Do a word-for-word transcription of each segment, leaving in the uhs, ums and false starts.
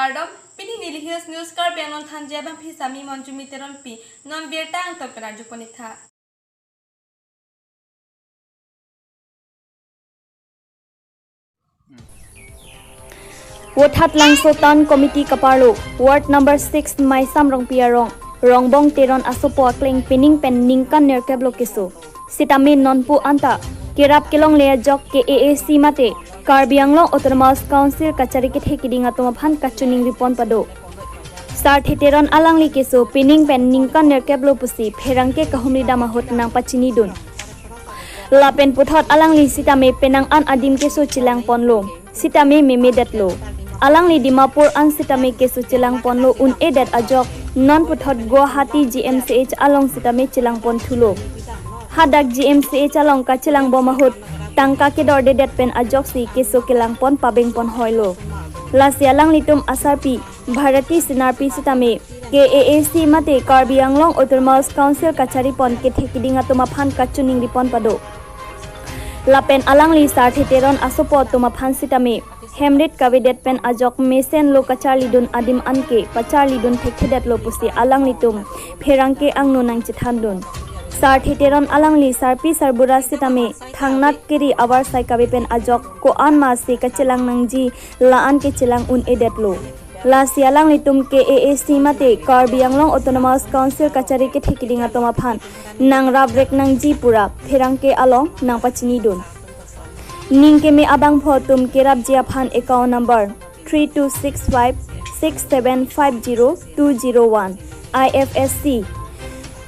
Kardom, pini neli Hills News Karbi Anglong thanji abang phi sami Monjumi Teronpi, non birta angton pen arjupon-iktha. Vothatlangso Town Committee kaparlo, Ward number six Maisam Rongpi arong, Rongbong Teron asopo akleng pining pen ningkan nerkep lo keso. Sitame nonpu anta kerap kelongle ajok K A A C mate Karbi Anglong Autonomous Council kachari kethe kiding atum aphan kachiningri pon pado. Sarthe Teron alangli keso pining pen ningkan nerkep lo pusi pherangke kahumri dam ahut nangpachinidun. Lapen puthot alangli sitame penang an adim keso chelang ponlo, sitame memedetlo. Alangli Dimapur an sitame keso chelang ponlo un-edet ajok, non puthot Guwahati G M C H along sitame chelang pon thulo. Hadak G M C H along kachelang bom ahut tangka kedordedet pen ajoksi keso kelang pon pabeng pon hoilo. Lasi alanglitum asarpi Bharati Sinarpi sitame K A A C mate Karbi Anglong Autonomous Council kachari pon kethe kiding atum aphan kachiningri pon pado. Lapen alangli Sarthe Teron asopo atum aphan sitame hemrit kavedet pen ajok mesen lo kacharlidun adim anke pacharlidun thekthedet lo pusi alanglitum pherangke angno nangchethandun. Sarthe Teron alangli sarpi sarbura sitame thangnat kiri avarsai kave pen ajok ko-an ma si kachelang nangji la-an kechelang un-edet lo. Lasi alanglitum K A A C mate Karbi Anglong Autonomous Council kachari kethe kiding atum aphan nangraprek nangji pura pherangke along nangpachinidun. Ning keme abangphu atum kerapji aphan account number three two six five six seven five zero two zero one, I F S C,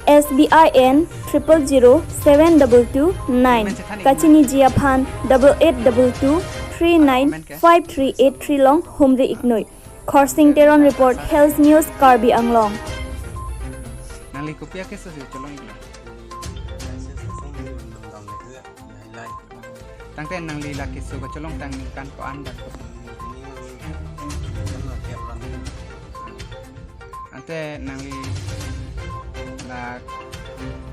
S B I N triple zero seven double two nine, kachiniji aphan double eight double two three nine five three eight three along humri iknoi. Khorsing Teron report, Hills News, Karbi Anglong. Nangli kopi akeso si cholong iklo? Tangte nangli la keso kacholongtang ningkan ko-an dak? Ante nangli la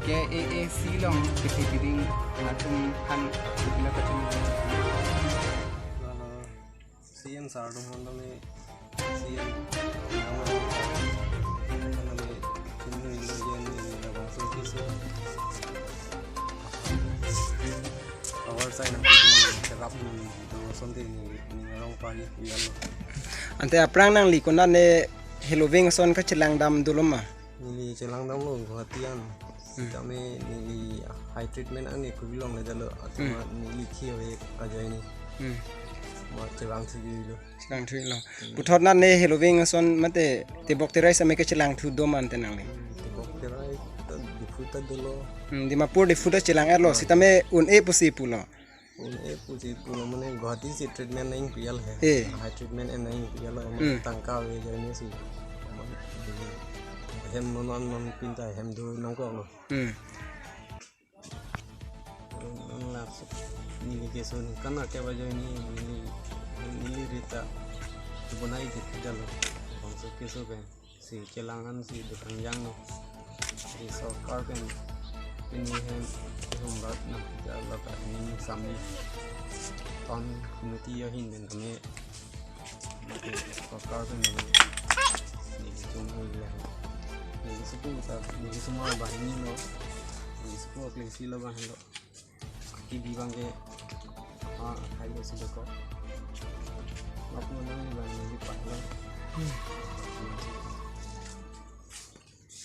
K A A C along kethe kiding atum aphan ila kachiningri? Lalu C M sir atum aphan tame, C M nama tame chini indo yen ni labangso keso avarsai nangpi, kerap nangpi, asonte ni, ni arong pari kuyal. Ante aphrang nangli konat ne heloving ason kachelang dam dolo ma? Neli chelang damlo Guwahati an. Hmm. Tame neli high treatment an ne kubilong le dalo, atama Hmm. neli khi ave ajoine. Hmm. Ma chelang si lo. Chelang thuilo. Hmm. Puthot nat ne heloving ason mate tebok terai same kechelang thu do ma ante nangli? Hmm, tebok terai ta Diphu ta dolo. Hmm, Dimapur Diphu ta chelang-etlo, Hmm. sitame un-e pusi pulo. Un-e pusi pulo mane Guwahati si treatment nang kuyal he. Eh. High treatment en nang kuyal mane Hmm. tangka ave ajoine si. Hem non an non pinta hem do nangkoklo. Hmm. Non lap neli keso ningkan nerkep ajoine neli, neli rita bonai ke dalo. Bangso keso ke si chelang an si dukang janglo. Si sorkar pen pini hem ihum rat nangpijak lo ka ini sami Town Committee ahin pen tame mate sorkar pen neli, neli chunghoi le. Neli suku ta, neli sumar banghini lo. Neli suku akleng si lo banghini lo. Kidi abang ke, ah, hai lo si doko. Mak mo nang ni bang neli pahlo.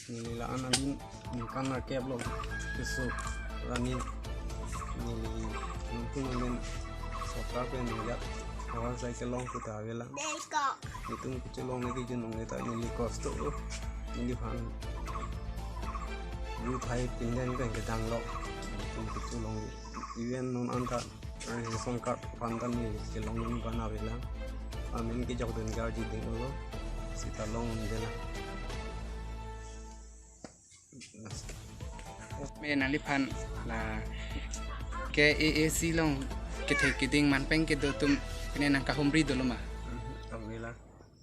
Neli la-an adim ningkan nerkep lo keso rani neli nungkun amen sorkar pen neli avarsai kelong puta avelang. Itum kechelong ne kejun nong ta neli kosto lo. Neliphan ru thai pinden pen kedang lo. Itum kechelong even non anta ration card aphan ta neli kelong neli bana avelang. Amen kejok den garji ding lo. Sita long avelang. Me nangliphan la K A A C along kethe kiding manpeng kedo atum pine nangkahumri dolo ma? Avelang.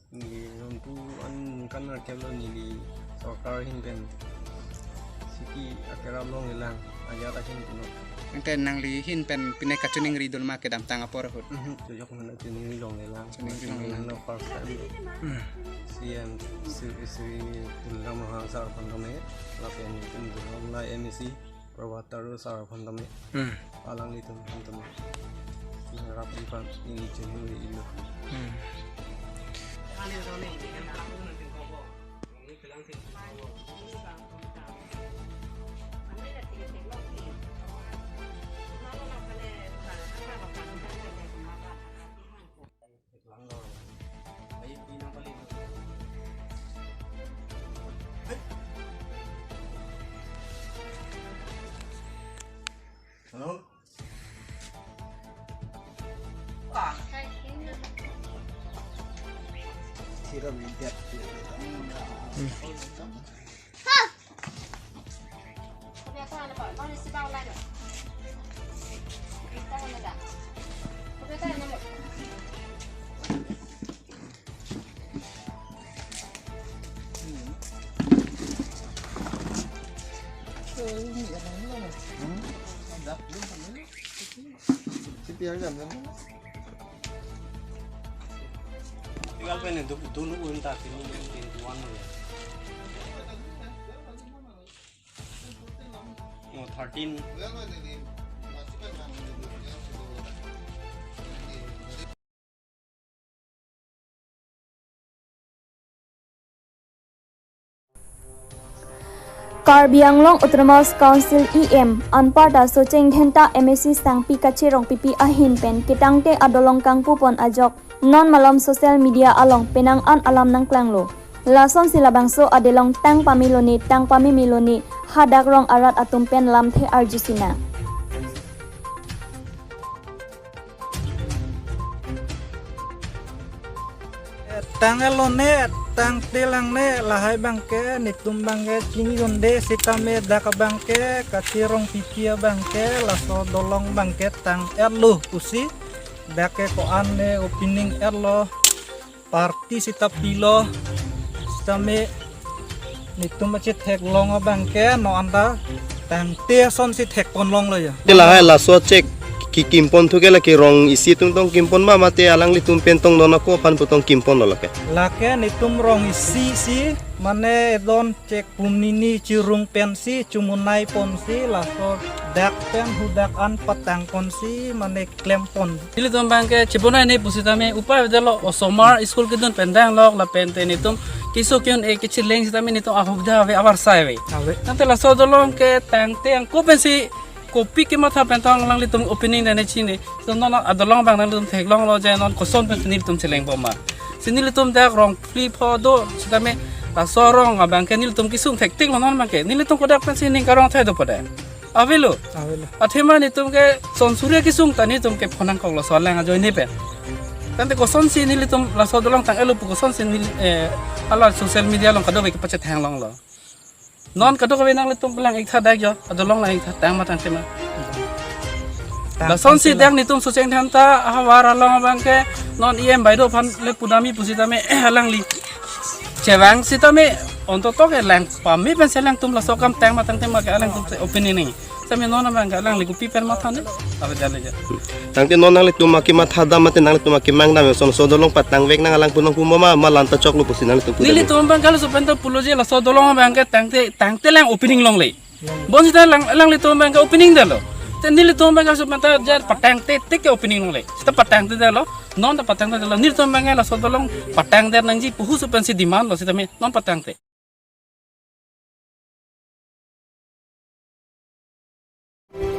Neli nonpu an ningkan nerkep lo neli sorkar ahin pen siki akerap long avelang, ajat ahin puno. Ante nangli ahin pen pine kachiningri dun ma kedamtang apor ahut? Mhm, chojok mena chiningri longle lang. Chiningri longle lang. Chiningri long first time. Hmm. C M Shri, Shri Tuliram Ronghang sir aphan tame, lapen Tuliram la M A C, Prabhat Taro sir aphan tame. Hmm. Alanglitum aphan tame. Nangrap di pan ini chiningri ilo. Hmm. Hello? Tinggal pen itu dulu unta sini yang pintuan lo ya. Oh, thirteen. Karbi Anglong Autonomous Council E M anparta Socheng Dhenta M A C Sangpi Kache Rongpipi ahin pen ketangte adolong kangpupon ajok non malom social media along penang an alam nangklanglo. Lasonsi labangso adelong tang pamelo ne tang pamemelo ne hadak rong arat atum pen lamthe arjusina. Tang-etlo ne, tangtelang ne, lahai abangke, netum abangke, chini jonde sitame dak abangke, Kache Rongpipi abangke, laso dolong abangke tang-etlo pusi, dak ke ko-an ne opening etlo, party sita pilo, sitame netum achetheklong abangke, non anta tangte asonsi thekponlonglo ya. Te lahai laso chek ki kimpon thu ke lake rong isi atum tong kimpon ma mate alanglitum pen tong don ako aphan pu tong kimponlo lake? Lake netum rong isi si mane edon chek pumnini chirung pensi chumunai ponsi laso dak pen hudak an patang ponsi mane klempon. Nelitum abangke chibonai ne pusitame upai avedetlo, osomar school kedun pen danglok lapen te netum keso ke-un-e kechileng sitame netum ahubda ave, avarsai ave. Ave. Tangte laso dolong ke tangte angko pensi kopi kematha pen tong alanglitum opening dane chini. So non adolong abang nanglitum theklonglo je non koson pen nelitum cheleng bom ma. Si nelitum dak rong phli pho do sitame laso rong abangke nelitum kesung thektiklo non abangke. Nelitum kodak pensi ning karong thai do pode. Avelo. Avelo. Athema netum ke son suri kesung ta netum ke phonangkoklo so alang ajoine pen. Tangte kosonsi nelitum laso dolong tang-etlo pu kosonsi neli, eh, hala social media along kadokave kepachethanglonglo. Non kadokave nanglitum lang-iktha dak jo, adolong lang-iktha tang ma tangte ma. Tang, lasonsi tangte dak ma. Netum Socheng Dhenta ahavar along abangke non E M baideo aphan le pudami pusitame alangli chevang sitame ontoto ke lang pame pensi alangtum laso akam tang ma tangte ma ke alangtum opening ni. Sami non abangke alangli kopi pen matha ne? Ave jale ja. Tangte non nanglitum akematha dam mate nanglitum akemang dam son so dolong patangvek nang alang pu nang pu ma ma lanta choklo pusi nanglitum pu dam. Nelitum abangke laso pen ta pulo je laso dolong abangke tangte tangte lang opening longle. Bonsita lang, alanglitum abangke opening detlo. Te nelitum abangke laso pen ta jar patangte tik ke opening longle. Sita patangte detlo. Non ta patangte detlo. Nelitum abangke laso dolong patangdet nangji pu husu pensi demand lo sitame non patangte.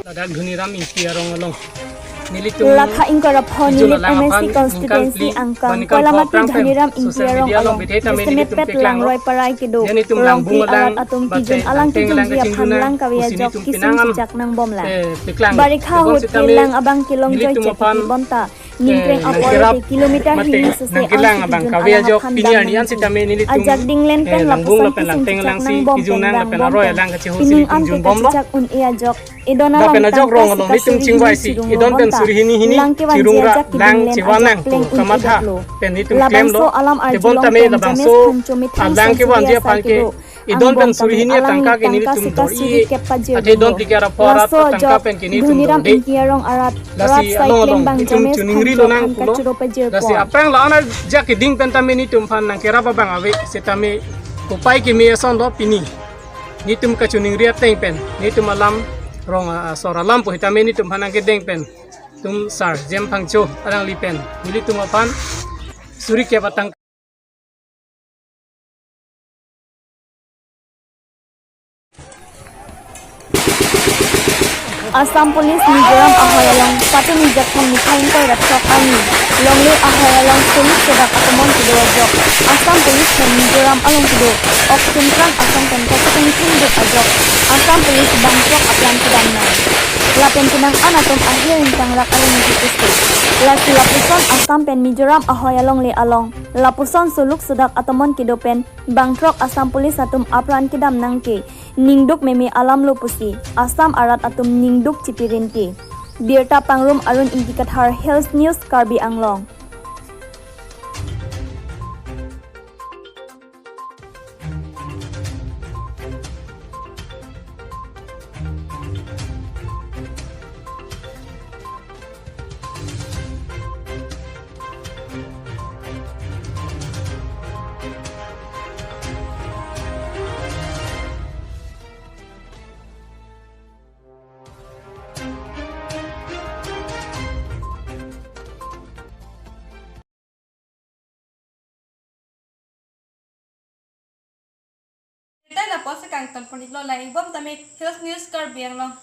Ladak Dhoniram Ingti arong along. Nelitum Lakha ingkoi ra pho ijul nilip alang M A C aphan constituency ingkang pli angkang ingkang Koilamati pho aphrang pen Dhoniram Ingti social arong media along along. Bete tame nelitum District peklang lo. Roi Parai kedo. Nelitum Rongpi langbung alang arat atum bate kijun alang langteng lang kijunji aphan kachingdun lang kave ajok chingdun kisung atum chechak nangbom lang. Eh, peklang. Barikha ahut sitame kelang abang kelong joi nelitum chek aphan bonta. Ningkreng eh, apor nangkerap te kilometer mate hini sese nangkelang abang kave ajok pini arni an sitame nelitum ajak dinglen eh, pen langbung lapuson lapen langteng lang si kijung nang lapen aroi alang kachehur si nelitum junbom lo. Pining an te kachechak un-e ajok. Edon alam lapen ajok rong along nelitum chingvai si edon pen suri hini hini chirung ra lang chevanang pu kamatha pen nelitum klemlo. Tebon tame labangso alang kevanji aphan ke Idon pen suri hini atangka ke nelitum dor-i, athe idon phlikar apor arat atangka pen ke nelitum dor-i. Lasi along along itum choningri lonang pulo. Lasi aphrang la-an ajak keding pen tame nelitum aphan nangkerap abang ave, setame upai keme asonlo pini. Nelitum kachoningri ateng pen, nelitum alam rong, ah, sor alam pu setame nelitum aphan nangkedeng pen, itum sar Jem Phangcho alangli pen nelitum aphan suri kep atangka. Assam Police Mizoram ahoi along patumi jakong niphai ingkoi ra throk arni longle ahoi along soluk sodak atomon kedo ajok Assam Police pen Mizoram along kedo ok Chungkrang asong pen kachingthim duk ajok Assam Police bang throk apran kedam nang. Lapen kenang-an atum ahir ingtang rak along kepusi. Lasi lapuson Assam pen Mizoram ahoi alongle along lapuson soluk sodak atomon kedo pen bang throk Assam Police atum apran kedam nang ke ningduk meme alam lo pusi Assam arat atum ningduk chipirinti. Birta pangrum Arun Ingti Kathar, Hills News, Karbi Anglong. Tangte lapuson kangton pon-iklo, langdunbom tame Hills News Karbi Anglong.